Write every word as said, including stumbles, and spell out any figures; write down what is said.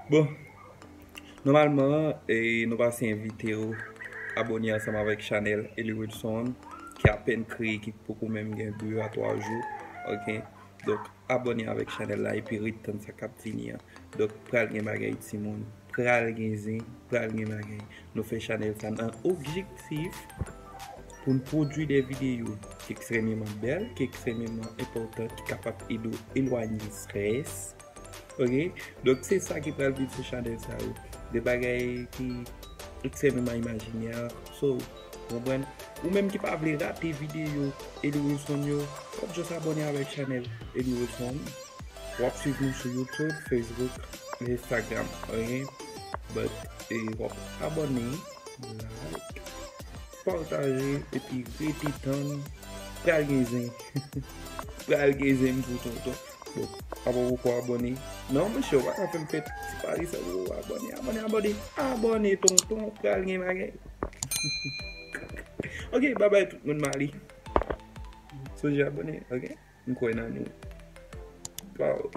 Bon, nòmalman, e, nou pase envite w abòne ansanm avèk chanèl Eli Wilson, ki apèn kreye, ki poko menm gen de a twa jou. Ok? Donk, abòne avèk chanèl la epi ret tann sa k ap vini an. Donk, pral gen bagay, timoun. Pral gen zen, pral gen bagay. Nou fè chanèl sa nan objektif pou n pwodui de videyo ki ekstrèmeman bèl, ki ekstrèmeman enpòtan, ki kapab ede w elwanye estrès. Ok? Donk, se sa ki pral vin sou chanèl sa yo. De bagay ki ekstrèmeman imajinè. So, ou konprann? Ou menm ki pa vle rate videyo Eli Wilson yo, w ap just abòne avèk chanèl Eli Wilson. W ap swiv nou sou YouTube, Facebook, Instagram. Ok? But, e, w ap abòne, like, pataje, epi rete tann. Pral gen zen. Pral gen zen pou tonton. Bon, apa w poko abòne? Non, monchè, w pa ka fè m fè ti pale sa, bro. Abòne, abòne, abòne. Abòne, tonton, pral gen bagay. Ok, babay tout moun, m ale. Sonje abòne, ok? M kwè nan nou. Ciao.